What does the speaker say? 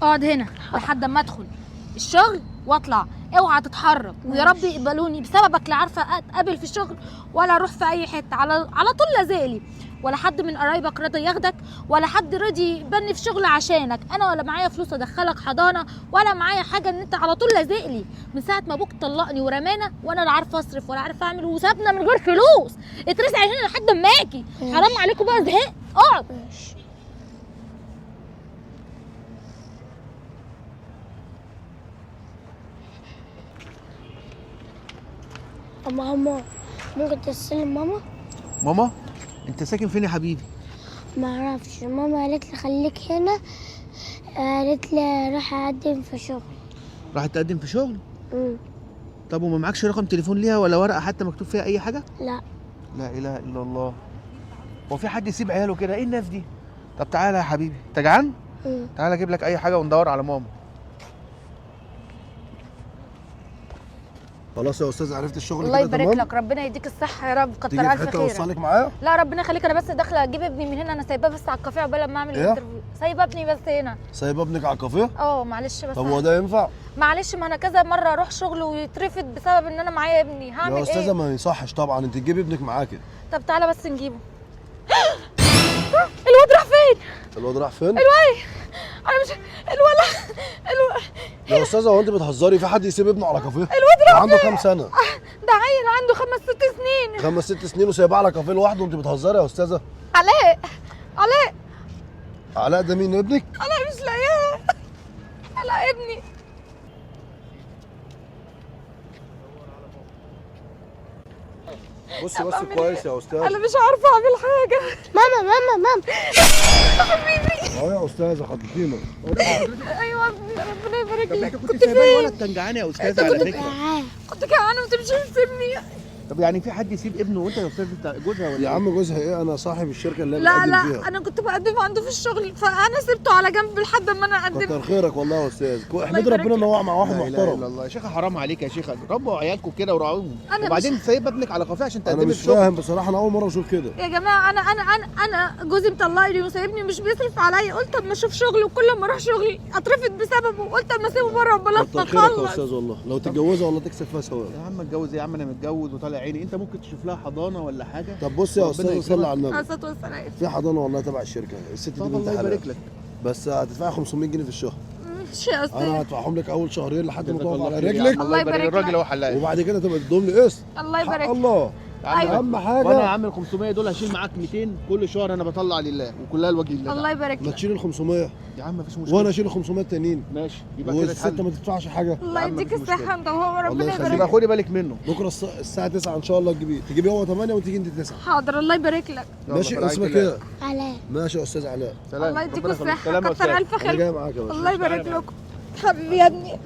اقعد هنا لحد ما ادخل الشغل واطلع، اوعى تتحرك، ويا رب يقبلوني بسببك. لا عارفه اتقابل في الشغل ولا اروح في اي حتة، على طول لازقلي، ولا حد من قرايبك رضي ياخدك، ولا حد رضي يبني في شغل عشانك. انا ولا معايا فلوس ادخلك حضانة، ولا معايا حاجة، ان انت على طول لازقلي من ساعة ما ابوك طلقني ورمانا، وانا لا عارفه اصرف ولا عارفه اعمل، وسابنا من غير فلوس. اترسع هنا لحد ما اجي. حرام عليكم بقى، زهقت. اقعد. ماما ممكن تستلم ماما؟ ماما؟ انت ساكن فين يا حبيبي؟ ما اعرفش، ماما قالت لي خليك هنا، قالت لي راح اقدم في شغل. راح تقدم في شغل؟ طب وما معكش رقم تليفون ليها ولا ورقة حتى مكتوب فيها اي حاجة؟ لا. لا اله الا الله، هو في حد يسيب عياله كده؟ ايه الناس دي؟ طب تعالى يا حبيبي، انت جعان؟ تعالى اجيب لك اي حاجة وندور على ماما. خلاص يا استاذ، عرفت الشغل الله كده؟ يبارك لك، ربنا يديك الصحة يا رب، كتر تيجي في الف حتة خيرك. اوصلك معايا؟ لا ربنا يخليك، انا بس داخله اجيب ابني من هنا، انا سايباه بس على الكافيه عقبال ما اعمل إيه؟ ال interview. سايبه ابني بس هنا. سايبه ابنك على الكافيه؟ اه معلش بس. طب هو ده ينفع؟ معلش، ما انا كذا مرة اروح شغل ويترفض بسبب ان انا معايا ابني، هعمل يا استاذه ايه؟ ما يصحش طبعا، انت تجيبي ابنك معاكي. طب تعالى بس نجيبه. الواد راح فين؟ الواد راح فين؟ الواد انا مش الولد يا استاذه هو انت بتهزري؟ في حد يسيب ابنه على كافيه؟ الواد راح عنده كام سنة؟ ده عيل عنده 5 6 سنين. 5 6 سنين وسايباه على كافيه لوحده وانت بتهزري يا استاذه؟ علاء، علاء، علاء ده مين ابنك؟ علاء مش لاقياه. علاء ابني. بصي بس كويس يا استاذ، انا مش عارفه اعمل حاجة. ماما ماما ماما اهو يا استاذه خضتينا. ايوه ربنا يبارك لك. انت كنت سايباه الولد كان جعان يا استاذه على فكرة. كنت جعانة وانت مش بتسيبني. طب يعني في حد يسيب ابنه وانت يا استاذ انت جوزها ولا يا عم جوزها ايه؟ انا صاحب الشركة اللي لا بقدم لا فيها. انا كنت بقدم عنده في الشغل، فانا سبته على جنب لحد ما انا اقدم. كتر خيرك والله يا استاذ، احمد ربنا ان هو مع واحد محترم. لا اله الا الله يا شيخه، حرام عليك يا شيخه، ربوا عيالكم كده وراعوهم، وبعدين سايب ابنك على كافيه عشان تقدمي انا مش في شغل. فاهم بصراحة، انا اول مرة اشوف كده يا جماعة. انا انا انا انا جوزي مطلقني وسايبني مش بيصرف عليا، قلت اما اشوف شغل، وكل ما اروح شغلي اترفض بسببه، قلت اما اسيبه بره وبلاش كتر خيرك يا اخلص. استاذ والله، لو تتجوزها والله تكسب فيها ثواب. يا عم اتجوز يا عم، انا متجوز وطالع عيني، انت ممكن تشوف لها حضانة ولا حاجة. طب بص يا استاذ، صلي على النبي. عليه الصلاة والسلام. في حضانة والله تبع الشركة، الست دي بنت الله حلال. يبارك لك، بس هتدفعي 500 جنيه في الشهر. ماشي يا استاذ، انا هدفعهم لك اول شهرين لحد ما تقف على رجلك. الله يبارك لك، الراجل اهو حلاق. وبعد كده تبقى تدوم لي قسط. الله يبارك لك. الله. أيوة. اهم حاجة. وانا يا عم ال 500 دول هشيل معاك 200 كل شهر، انا بطلع لله وكلها لوجه الله. الله يبارك ما لك. تشيل ال 500 يا عم مفيش مشكلة، وانا اشيل ال 500 التانيين. ماشي، يبقى كده والست ما تدفعش حاجة. الله يديك الصحة انت وهو، ربنا يبارك لك. خدي بالك منه. بكره الساعة 9 ان شاء الله تجيبيه، تجيبيه هو 8 وتيجي انت 9. حاضر، الله يبارك لك. ماشي، اسمك ايه؟ علاء. ماشي يا استاذ علاء. سلام. الله يديكوا الصحة، كتر الف خير. انا جاي معاك يا باشا. الله يبارك لكم حبيبي يا ابني.